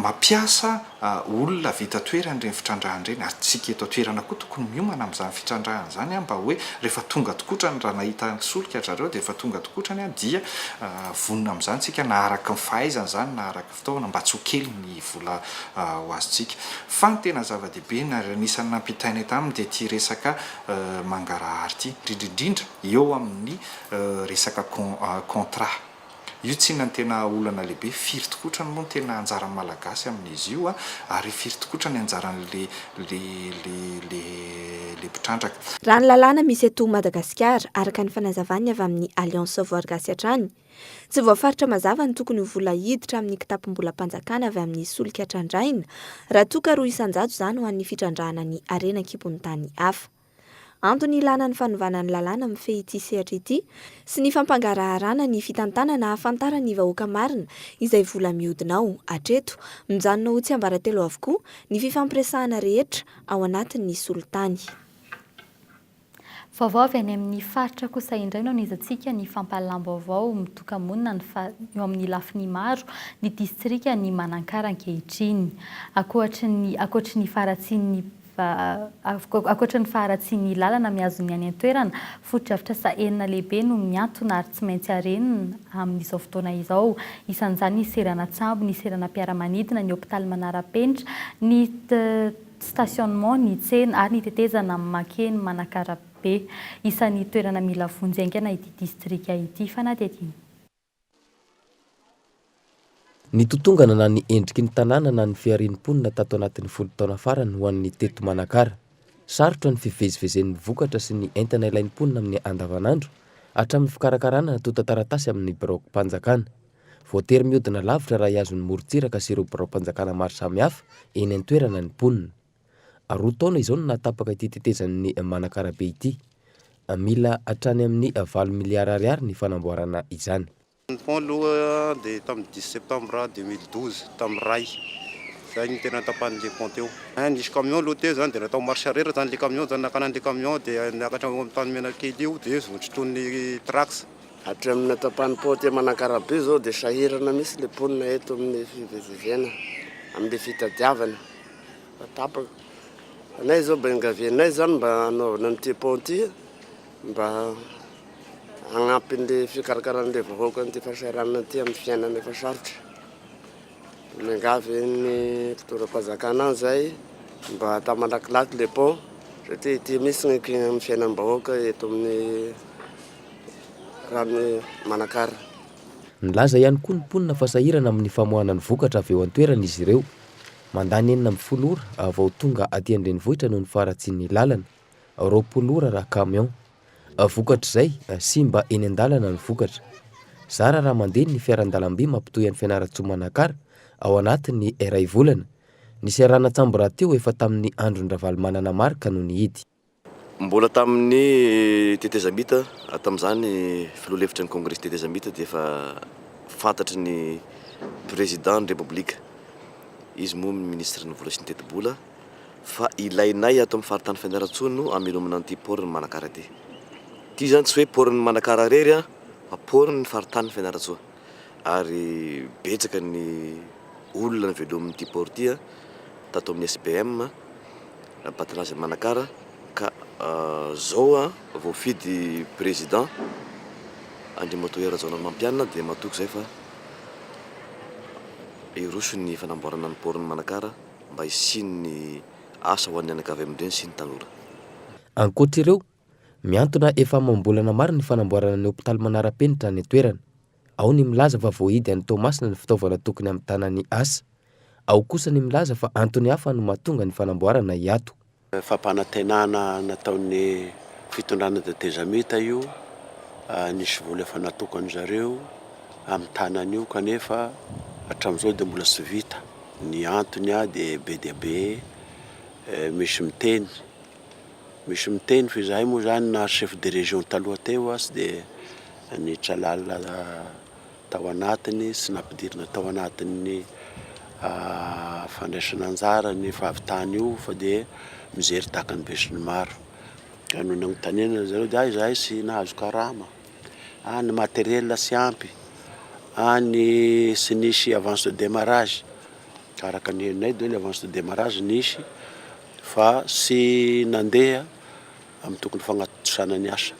mampiasa olona avy eto an-toerana ireny fitrandrahana ireny, ary isika eto an-toerana koa tokony miomana amin'izany fitrandrahana izany mba hoe rehefa tonga tokotrany raha nahita solika ry zareo dia efa tonga tokotrany dia vonona amin'izany isika na araka ny fahaizana izany na araka ny fitaovana mba tsy ho kely ny vola ho azontsika. Fa ny tena zava-dehibe ary anisan'ny nampitainay taminy dia ity resaka mangarahara ity, indrindra indrindra eo amin'ny resaka contrat. Io tsinona no tena olana lehibe, firy tokotrany moa no tena anjaran'ny Malagasy amin'izy io ary firy tokotra ny anjaran'le le le le le mpitrandraka. Raha ny lalàna misy eto Madagasikara, araka ny fanazavan'ny avy amin'ny Alliance Voary Gasy hatrany, tsy voafaritra mazava ny tokony ho vola hiditra amin'ny kitapom-bolam-panjakana avy amin'ny solika trandrahina, raha toa ka 2% izany ho an'ny fitrandrahana ny harena an-kibon'ny tany hafa. Antony ilana ny fanovana ny lalàna mifehy ity sehatra ity sy ny fampangaraharana ny fitantanana ahafantaran'ny vahoaka marina izay vola mihodina ao. Hatreto, mijanona ho tsiambaratelo avokoa ny fifampiresahana rehetra ao anatin'ny solitany. Vaovao avy any amin'ny faritra kosa indray no anizantsika ny fampahalalam-baovao mitoka-monina ny fa eo amin'ny lafiny maro ny distrikan'i Manakara ankehitriny. Ankoatry ny ankoatry ny faharatsian'ny Ankoatra ny faharatsian'ny lalana mihazo ny any an-toerana, fotodrafitrasa enina lehibe no mihantona ary tsy maintsy harenina amin'izao fotoana izao. Isan'izany ny seranan-tsambo, ny seranam-piaramanidina, ny hopitaly manara-penitra, ny stationnement, ny tsena ary ny tetezana mankeny Manakarabe. Isan'ny toerana mila vonjy haingana ity distrika ity. Fanadihadiana. Nitotongana na ny endriky ny tanàna na ny fiharian'ny mponina tato anatin'ny folo taona farany ho an'ny teto Manakara. Sarotra ny fivezivezen'ny vokatra sy ny entana ilain'ny mponina amin'ny andavanandro, hatramin'ny fikarakarana antontan-taratasy amin'ny biraom-panjakana. Voatery mihodina lavitra raha hihazo ny morontsiraka sy ireo biraom-panjakana maro samihafa eny an-toerana ny mponina. Roa taona izao no nahatapaka ity tetezan'ny Manakarabe ity. Mila hatrany amin'ny valo miliara ariary ny fanamboarana izany. Ny pont aloha dia tamin'ny dix septembre 2012, tamin'ny iray, izay no tena natapahan'ilay pont teo. Nisy camion aloha teo izany dia natao marche arrière izany ilay camion, izany nakana an'ilay camion dia niakatra eo amin'ny Tanimenakely io dia votrotroin'ny trax. Hatramin'ny natapahan'ny pont aty Manakarabe izao dia sahirana mihitsy ilay mponina eto amin'ny fivezivezena, amin'ilay fitadiavana fa tapaka. Anay izao mba iangavianay izany mba hanaovana an'ity pont ity mba. Hagnampy ny fikarakaran'ilay vahoaka an'ity fahasahiranana ity amin'ny fiainana efa sarotra. Miangavy ny mpitondram-panjakana any zay mba atao malakilaky le pont satria ity mihitsy no iankinan'ny fiainam-bahoaka eto amin'ny rano Manakara. Nilaza ihany koa ny mponina fa sahirana amin'ny famoahana ny vokatra avy eo an-toerana izy ireo. Mandany 16 ora vao tonga aty an-drenivohitra noho ny faharatsian'ny lalana. 20 ora raha camion. Vokatr'izay, simba eny an-dalana ny vokatra. Zara raha mandeha ny fiaran-dalamby mampitohy an'i Fianarantsoa Manakara ao anatin'ny iray volana. Ny seranan-tsambo rahateo efa tamin'ny andron-dRavalomanana Marc no nihidy. Mbola tamin'ny tetezamita, tamin'izany filoha lefitry ny kongresy tetezamita dia efa fantatry ny président ny Repoblika, izy moa minisitry ny vola sy ny tetibola, fa ilainay ato amin'ny faritany Fianarantsoa no hamelomana an'ity port-n'i Manakara ity. Ity izany tsy hoe port-n'i Manakara irery an, fa port-n'ny faritanin'i Fianarantsoa. Ary betsaka ny olona novelomin'ity port ity an, tato amin'ny SBM, Batinazy Manakara, ka zao an, voafidy président Andriamatoa Hery Rajaonarimampianina dia matoky izay fa hiroso ny fanamboarana ny port-n'i Manakara. mba hisian'ny asa ho an'ny anakavy amin-dreny sy ny tanora. Ankoatra ireo, mihantona efa amam-bolana maro ny fanamboarana ny hopitaly manara-penitra any an-toerana. Ao ny milaza fa voahidy any Toamasina ny fitaovana tokony hamitana ny asa. Ao kosa ny milaza fa antony hafa no mahatonga ny fanamboarana hiato. Fampanantenana nataon'ny fitondrana tetezamita io, nisy vola efa natokan-dry zareo amin'ny tanana io kanefa hatramin'izao dia mbola tsy vita. Ny antony dia be dia be, misy miteny, misy miteny fa izahay moa izany na chef de région taloha teo aza dia niditra lalina tao anatiny sy nampidirina tao anatin'ny fandraisana anjara ny fahavitana io fa dia mijery tahaka ny besinimaro. Ka nony nanontaniana ry zareo dia hay izahay tsy nahazo karama, ah ny matériel tsy ampy, ah ny tsy nisy avance de démarrage, araka ny henonay dia ny avance de démarrage nisy fa tsy nandeha amin'ny tokony fagnatontosana ny asa.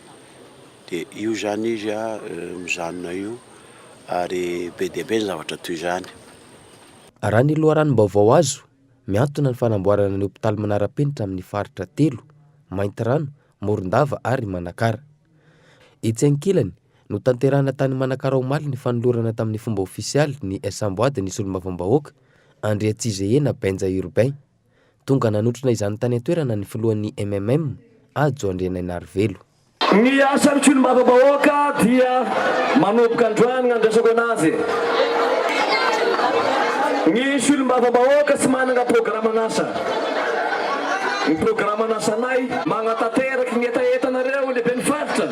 Dia io izany izy mijanona io ary be dia be ny zavatra toy izany. Raha ny loharanom-baovao azo, mihantona ny fanamboarana ny hopitaly manara-penitra amin'ny faritra telo, Maintirano, Morondava ary Manakara. Etsy ankilany, notanterahina tany Manakara omaly ny fanolorana tamin'ny fomba ofisialy ny samboady ny solombavambahoaka, Andriatsizehena Benja Urbain. Tonga nanotrona izany tany an-toerana ny filohan'ny MMM, Hajo Andrianainarivelo. Ny asan'ny solombavambahoaka dia manomboka androany ny andraisako anazy. Ny solombavambahoaka tsy manana programan'asa. Ny programan'asanay magnatanteraky ny hetahetanareo lehiben'ny faritra,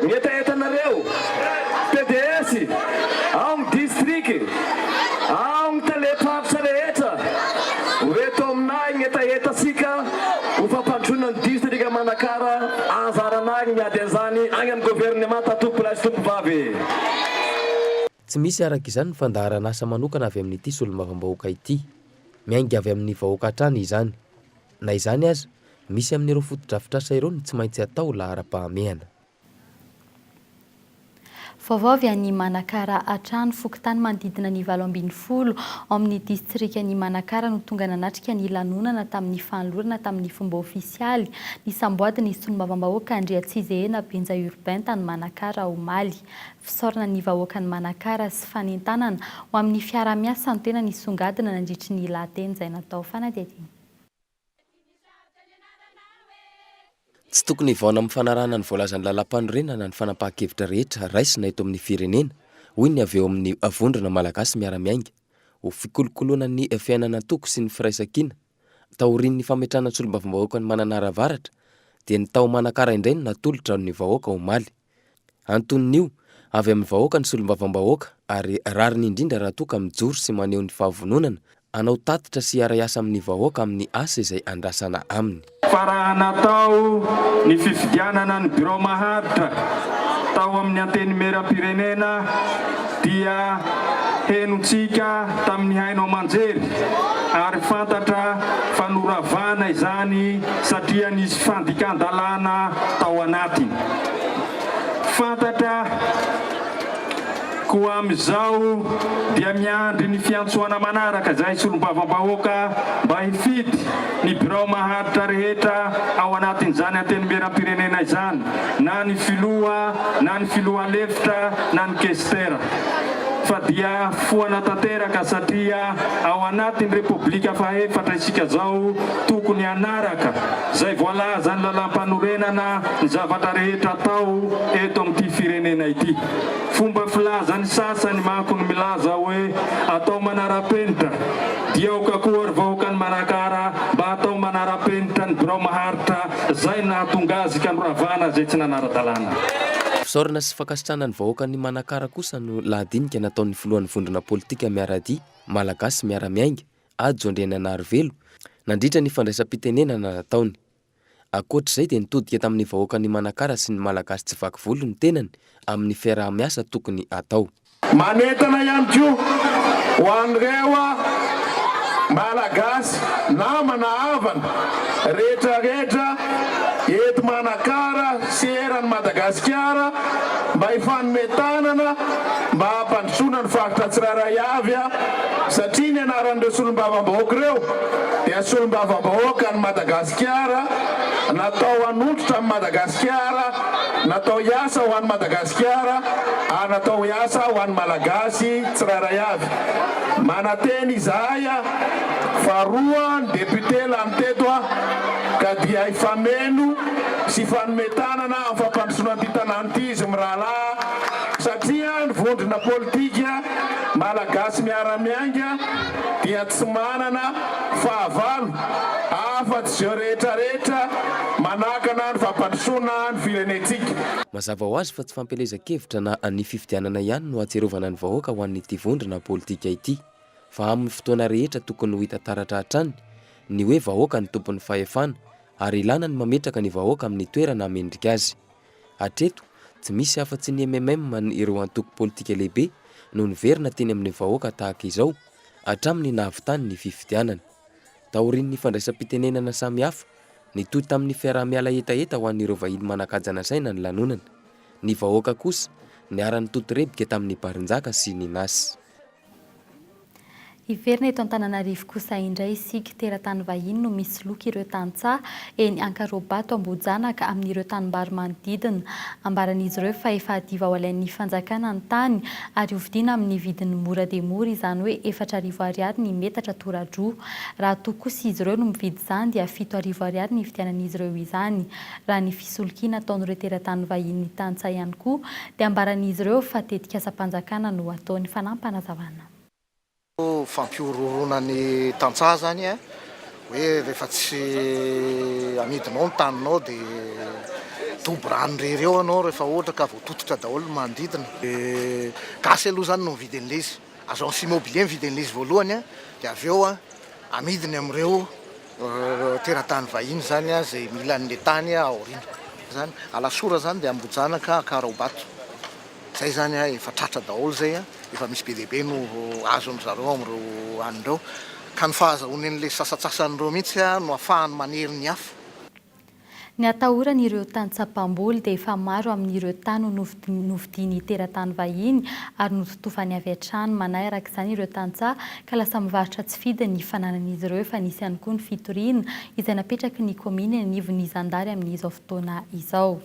ny hetahetanareo pds ao amin'ny district, Ao ny talem-paritra rehetra ho eto aminay ny hetahetantsika ho fampandrosoana ny distrika Manakara, anjaranay ny miady an'izany any amin'ny governemanta tompolahy sy tompovavy. Tsy misy araka izany ny fandaharan'asa manokana avy amin'ity solombavambahoaka ity. Miainga avy amin'ny vahoaka hatrany izany. Na izany aza, misy amin'ireo fotodrafitrasa ireo no tsy maintsy atao laharam-pahamehana. Vaovao avy any Manakara hatrany, fokontany manodidina ny 18 ao amin'ny distrikan'i Manakara no tonga nanatrika ny lanonana tamin'ny fanolorana tamin'ny fomba ofisialy ny samboady ny solombavambahoaka Andriatsizehena Benja Urbain tany Manakara omaly. Fisaorana ny vahoakan'i Manakara sy fanentanana ho amin'ny fiaraha-miasa no tena nisongadina nandritry ny lahateny izay natao fanadihadiana. Tsy tokony hivaona amin'ny fanarahana ny voalazan'ny lalàmpanorenana ny fanapahan-kevitra rehetra raisina eto amin'ny firenena, hoy ny avy eo amin'ny Vondrona Malagasy Miara-Miainga, ho fikolokoloana ny fiainan'antoko sy ny firaisankina. Taorian'ny fametrahana ny solombavambahoakan'i Mananara Avaratra, dia ny tao Manakara indray no natolotra ny vahoaka omaly. Antonon'io, avy amin'ny vahoaka ny solombavambahoaka ary rariny indrindra raha toa ka mijoro sy maneho ny fahavononana hanao tatitra sy hiara-hiasa amin'ny vahoaka amin'ny asa izay andrasana aminy. Fa raha natao ny fifidianana ny birao maharitra tao amin'ny Antenimierampirenena dia henontsika tamin'ny haino aman-jery ary fantatra fa noravana izany satria nisy fandikan-dalàna tao anatiny. Fantatra koa amin'izao dia miandry ny fiantsoana manaraka izahay solombavambahoaka mba hifidy ny birao maharitra rehetra ao anatin'izany Antenimierampirenena izany na ny filoha na ny filoha lefitra na ny kestera fa dia foana tanteraka satria ao anatin'ny Repoblika fahefatra isika zao tokony hanaraka zay voalazan'ny lalampanorenana ny zavatra rehetra atao eto amin'ity firenena ity. Fomba filazan'ny sasany manko ny milaza hoe atao manara-penitra dia aoka koa ry vahoakan'i Manakara mba atao manara-penitra ny birao maharitra zay nahatonga azy ka noravana zay tsy nanara-dalàna. Fisaorana sy fankasitrahana ny vahoakan'i Manakara kosa no lahadinika nataon'ny filohan'ny vondrona politika Miaradia, Malagasy Miara-Miainga, Hajo Andriananarivelo, nandritra ny fandraisam-pitenenana nataony. Ankoatra izay dia nitodika tamin'ny vahoakan'i Manakara sy ny Malagasy tsy vaky volo ny tenany amin'ny fiaraha-miasa tokony hatao. Manentana ihany koa ho an'ireo Malagasy namana havana rehetra rehetra eto Manakara sy eran'i Madagasikara mba hifanome tanana mba hampandrosoana ny faritra tsirairay avy satria ny anaran'ireo solombavambahoaka ireo dia solombavambahoakan'i Madagasikara natao hanondrotra an'i Madagasikara, natao hiasa ho an'i Madagasikara ary natao hiasa ho an'ny Malagasy tsirairay avy. Manantena izahay fa roa ny député lany teto ka dia hifameno sy hifanome tanana amin'ny fampandrosoana an'ity tanàna ity izy mirahalahy satria ny vondrona politika Malagasy miara-miainga dia tsy manana fahavalo afa-tsy izeo rehetra rehetra manakana ny fampandrosoana ny firenentsika. Mazava ho azy fa tsy fampielezan-kevitra na ny fifidianana ihany no hahatsiarovana ny vahoaka ho an'ity vondrona politika ity, fa amin'ny fotoana rehetra tokony ho hita taratra hatrany ny hoe vahoaka no tompon'ny fahefana ary ilana ny mametraka ny vahoaka amin'ny toerana mendrika azy. Hatreto, tsy misy afa-tsy ny mmm an ireo antoko politika lehibe no niverina teny amin'ny vahoaka tahaka izao hatramin'ny nahavitany ny fifidianana. Taorian'ny fandraisam-pitenenana samihafa, nitohy tamin'ny fiaraha-miala hetaheta ho an'ireo vahiny manan-kaja nasaina ny lanonana. Ny vahoaka kosa niara-nitotorebika tamin'ny Barinjaka sy ny Nas. Hiverina eto Antananarivo kosa indray isika. Teratany vahiny no misoloky ireo tantsaha eny Ankarobato Ambohijanaka amin'ireo tanimbary manodidina. Ambaran'izy ireo fa efa hadiva ho alain'ny fanjakana ny tany ary hovidiana amin'ny vidiny mora dia mora, izany hoe 4000 ariary ny metatra tora-droa. Raha toa kosa izy ireo no mividy izany dia 7000 ariary ny hividianan'izy ireo izany. Raha ny fisolokiana ataon'ireo teratany vahiny tantsaha ihany koa dia ambaran'izy ireo fa tetikasam-panjakana no ataony. Fanampanazavanà. Fampihorohoroana ny tantsaha zany hoe rehefa tsy amidinao ny taninao dia dobo rano irery eo ianao rehefa ohatra ka voatototra daholo ny manodidina. Gasy aloha zany no mividy an'ilay izy, agence immobilier mividy an'ilay izy voalohany dia avy eo amidiny amin'ireo teratany vahiny zany izay mila an'ilay tany aoriana. Zany Alasora zany dia Ambohijanaka Ankaraobato. Zay zany a, efa tratra daholo zay a, efa misy be dia be no azon-dry zareo amin'ireo any ireo, ka ny fahazahoany an'ilay sasantsasany ireo mihitsy a no afahany manery ny hafa. Ny atahorany ireo tantsaha mpamboly dia efa maro amin'ireo tany ho novidian'ny teratany vahiny ary nototofany avy hatrany. Manahy araka izany ireo tantsaha ka lasa mivarotra tsy fidiny ny fananan'izy ireo. Efa nisy ihany koa ny fitoriana izay napetraky ny kaominina eny anivon'ny zandary amin'izao fotoana izao.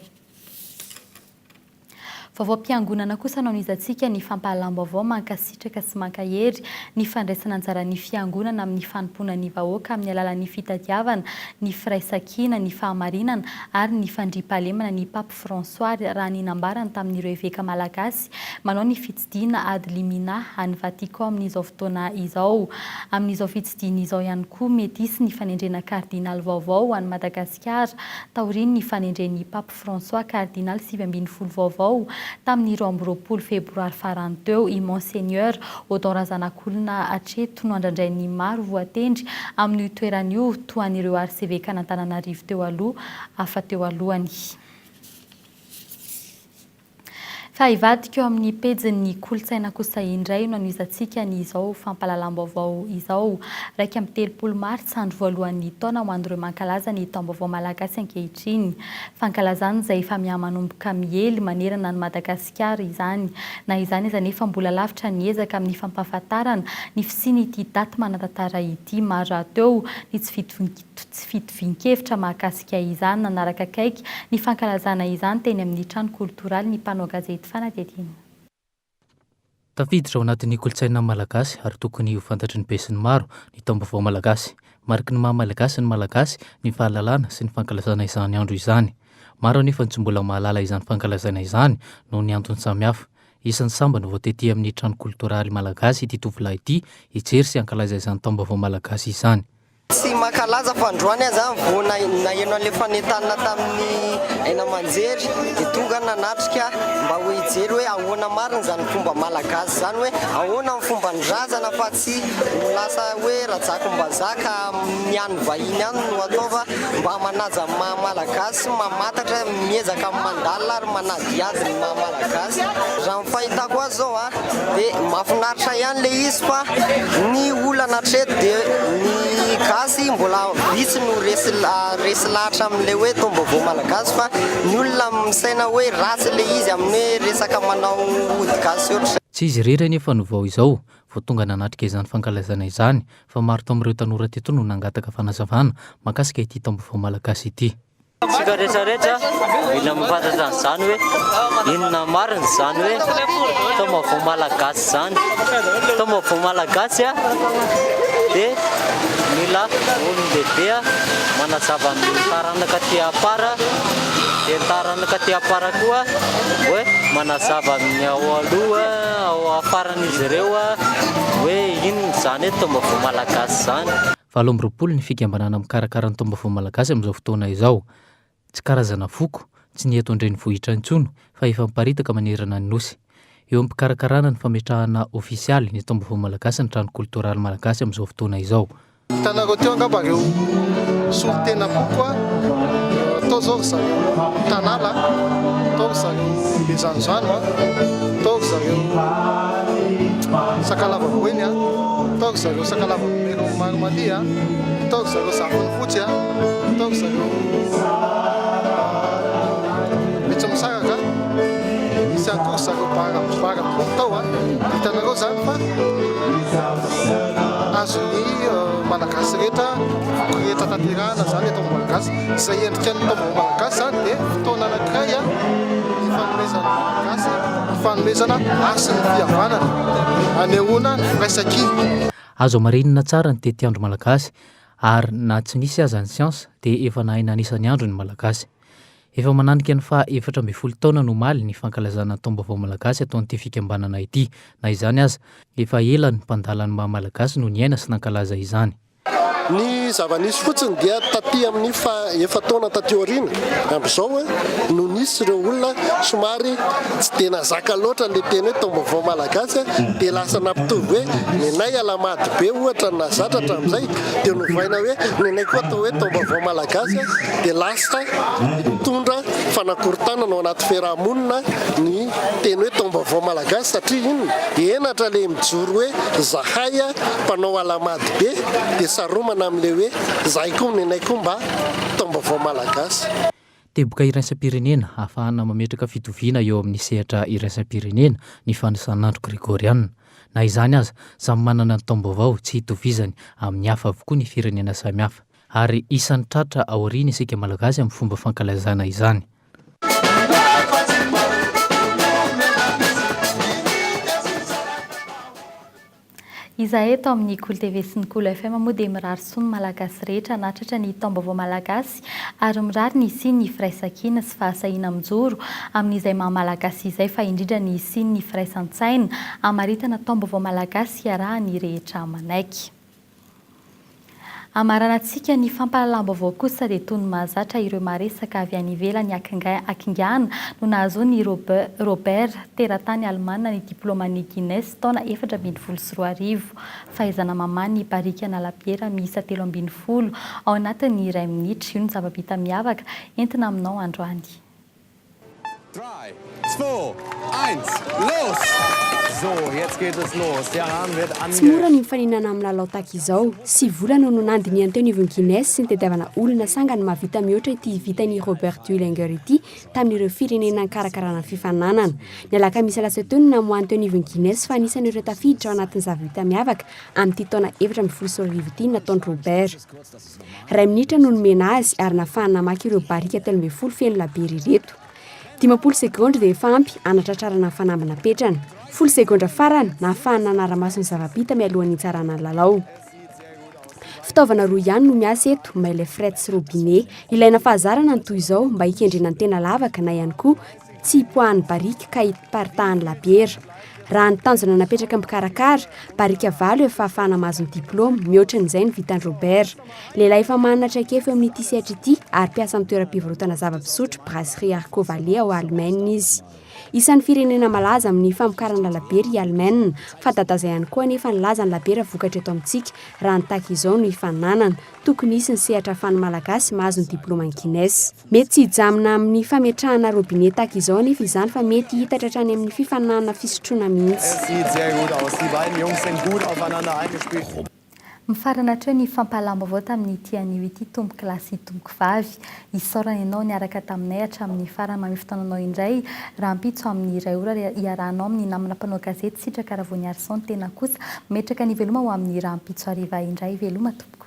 Vaovaom-piangonana kosa no anizantsika ny fampahalam-baovao mankasitraka sy mankahery ny fandraisana anjaran'ny fiangonana amin'ny fanompoana ny vahoaka amin'ny alalan'ny fitadiavana ny firaisankina, ny fahamarinana ary ny fandriampahalemana ny Pape François raha ny nambarany tamin'ireo eveka malagasy manao ny fitsidihina ad limina any Vatican amin'izao fotoana izao. Amin'izao fitsidihina izao ihany koa mety hisy ny fanendrena kardinaly vaovao ho an'i Madagasikara taorian'ny fanendren'ny Pape François Kardinaly 19 vaovao tamin'ny 22 febroary farany teo i Monseigneur Odon Razanakolona hatreto no andrandrain'ny maro voatendry amin'io toerana io toa an'ireo arsevekan'Antananarivo teo aloha hafa teo alohany. Fa hivadika eo amin'ny pejin'ny kolontsaina kosa indray no hanohizantsika ny izao fampahalalam-baovao izao. 31 martsa, andro voalohan'ny taona ho an'ireo mankalaza ny taom-baovao malagasy ankehitriny. Fankalazana izay efa miha-manomboka miely manerana an'i Madagasikara izany. Na izany aza anefa mbola lavitra ny ezaka amin'ny fampahafantarana ny fisian'ity daty manan-tantara ity. Maro rahateo ny tsy tsy fitovian-kevitra mahakasika izany nanaraka akaiky ny fankalazana izany teny amin'ny trano koltoraly ny mpanao gazety fanadihadiana. Tafiditra ao anatin'ny kolontsaina malagasy ary tokony ho fantatry ny besinimaro ny taom-baovao malagasy. Mariky ny maha malagasy ny Malagasy ny fahalalana sy ny fankalazana izany andro izany. Maro anefa ny tsy mbola mahalala izany fankalazana izany noho ny antony samihafa. Isan'ny sambany vao tety amin'ny trano koltoraly malagasy ity tovolahy ity hijery sy hankalaza izany taom-baovao malagasy izany. Tsy mankalaza fa androany aho zany vao naheno an'ilay fanentanana tamin'ny haino aman-jery dia tonga aho nanatrika mba ho hijery hoe ahoana marina izany fomba malagasy izany hoe ahoana ny fomban-drazana fa tsy ho lasa hoe rajakom-bazaha ka ny an'ny vahiny ihany no atao fa mba manaja ny maha malagasy mamantatra miezaka mandalina ary manadihady ny maha malagasy. Raha ny fahitako azy izao a. Dia mahafinaritra ihany ilay izy fa ny olana hatreto dia ny gasy mbola vitsy no resy resy lahatra amin'ilay hoe taom-baovao malagasy fa ny olona misaina hoe ratsy ilay izy amin'ny hoe resaka manao ody gasy ohatr'izay. Tsy izy irery anefa no vao izao vao tonga nanatrika izany fankalazana izany fa maro tamin'ireo tanora teto no nangataka fanazavana mahakasika ity taom-baovao malagasy ity. Tsika rehetra rehetra mila mahafantatra an'izany hoe inona marina izany hoe taom-baovao malagasy izany. Taom-baovao malagasy dia mila olon-dehibe manazava amin'ny taranaka aty afara, dia ny taranaka aty afara koa hoe manazava amin'ny ao aloha, ao afaran'izy ireo hoe inona izany hoe taom-baovao malagasy izany. 28 ny fikambanana mikarakara ny taom-baovao malagasy amin'izao fotoana izao. Tsy karazana foko, tsy ny eto an-drenivohitra intsony fa efa miparitaka manerana ny Nosy. Eo am-pikarakarana ny fametrahana ofisialy ny taom-baovao malagasy ny Trano Koltoraly Malagasy amin'izao fotoana izao. Hitanareo teo angamba ireo solontenam-poko a, tao izao ry zareo Tanala, tao ry zareo Bezanozano a, tao ry zareo Sakalava Boeny a. Tao ry zareo Sakalava Mero Maromalia a, tao ry zareo Zafinifotsy a, tao ry zareo Betsimisaraka a, nisy ihany koa ry zareo Bara Bara Boky tao a. Hitanareo izany fa azon'ny Malagasy rehetra, foko rehetra tanterahana izany eto amin'ny Malagasy. Izay endrika ny taom-baovao Malagasy izany dia fotoana anankiray ny fanomezan'ny Malagasy ny fanomezana hasin'ny fihavanana, anehoana ny firaisankina. Azo hamarinina tsara ny tetiandro malagasy ary na tsy nisy aza ny siansa dia efa nahay nanisa ny andro ny Malagasy. Efa mananika ny faha 14 taonany omaly ny fankalazana ny taom-baovao malagasy ataon'ity fikambanana ity. Na izany aza, efa ela ny mpandala ny maha Malagasy no niaina sy nankalaza izany. Ny zava-nisy fotsiny dia taty amin'ny faha efa-taona taty aoriana amin'izao no nisy ireo olona somary tsy dia nazaka loatra ilay teny hoe taom-baovao malagasy dia lasa nampitovy hoe nenay alahamady be ohatra no nahazatra hatramin'izay dia novaina hoe nenay koa atao hoe taom-baovao malagasy dia lasa nitondra fanakorontanana ao anaty fiaraha-monina ny teny hoe taom-baovao malagasy satria inona? Henatra ilay mijoro hoe zahay mpanao alahamady be dia saromana amin'ilay hoe zahay koa nenay koa mba taom-baovao malagasy. Teboka iraisam-pirenena ahafahana mametraka fitoviana eo amin'ny sehatra iraisam-pirenena ny fanisan'andro gregoriana. Na izany aza, samy manana ny taom-baovao tsy itovizany amin'ny hafa avokoa ny firenena samihafa. Ary isan'ny tratra aoriana isika Malagasy amin'ny fomba fankalazana izany. Izahay eto amin'ny Kolo TV sy ny Kolo FM moa dia mirary soa ny Malagasy rehetra hanatratra ny taom-baovao Malagasy ary mirary ny hisian'ny firaisankina sy fahasahiana mijoro amin'izay maha Malagasy izay fa indrindra ny hisian'ny firaisan-tsaina hamaritana taom-baovao Malagasy hiarahan'ny rehetra manaiky. Hamaranantsika ny fampahalalam-baovao kosa dia toy ny mahazatra ireo maresaka avy any ivelany hakingana no nahazoan'i Robert, teratany alemana ny diplaoman'ny Guinness taona 2014. Fahaizana mamaha ny barikana labiera miisa 13 ao anatin'ny iray minitra. Io no zava-bita miavaka entina aminao androany. Drei, zwei, eins, los! So, jetzt geht es los. Der Hahn wird Tsy mora ny mifaninana amin'ny lalao tahaka izao. Sy volana no nandinihan'ny teo anivon'ny Guinness sy nitadiavana olona sangany mahavita mihoatra ity vitan'i Robert Deulinger ity tamin'ireo firenena nikarakarana ny fifaninanana. Ny alakamisy lasa teo no namoahan'ny teo anivon'ny Guinness fa anisan'ireo tafiditra ao anatin'ny zava-bita miavaka amin'ity taona 2014 ity ny nataon'i Robert. Iray minitra no nomena azy ary nahafahany namaky ireo barika 13 feno labiera ireto. 50 segondra dia efa ampy hanatratrarana ny fanamby napetrany. Folo segondra farany nahafahany nanara-maso ny zava-bita mialohan'ny hitsarana ny lalao. Fitaovana roa ihany no miasa eto, maille fret sy robinet. Ilaina fahazarana ny toy izao mba hikendrena ny tena lavaka na ihany koa tsy hipoahan'ny barika ka hiparitahan'ny labiera. Raha ny tanjona napetraka ny mpikarakara, barika valo efa ahafahana mahazo ny diplaoma, mihoatra an'izay ny vitan'i Robert. Lehilahy efa manana traikefa eo amin'ity sehatra ity ary mpiasa amin'ny toeram-pivarotana zava-pisotro Brasserie Arco Valley ao Alemaina izy. Isan'ny firenena malaza amin'ny famokarana labiera i Alemaina. Fanta-daza ihany koa anefa ny lazan'ny labiera vokatra eto amintsika raha ny tahaka izao no ifaninanana. Tokony hisy ny sehatra ahafahan'ny Malagasy mahazo ny diplaoman'i Guinness. Mety tsy hijanona amin'ny fametrahana robinet tahaka izao anefa izany fa mety hihitatra hatrany amin'ny fifaninanana fisotroana mihitsy. Mifarana hatreo ny fampahalam-baovao tamin'ity anio ity tompoko lahy sy tompoko vavy. Isaorana ianao niaraka taminay hatramin'ny farany. Mamehy fotoana anao indray rahampitso amin'ny iray ora hiarahanao amin'ny namana mpanao gazety Sitraka Ravoniarison. Tena kosa mametraka ny veloma ho amin'ny rahampitso hariva indray. Veloma tompoko.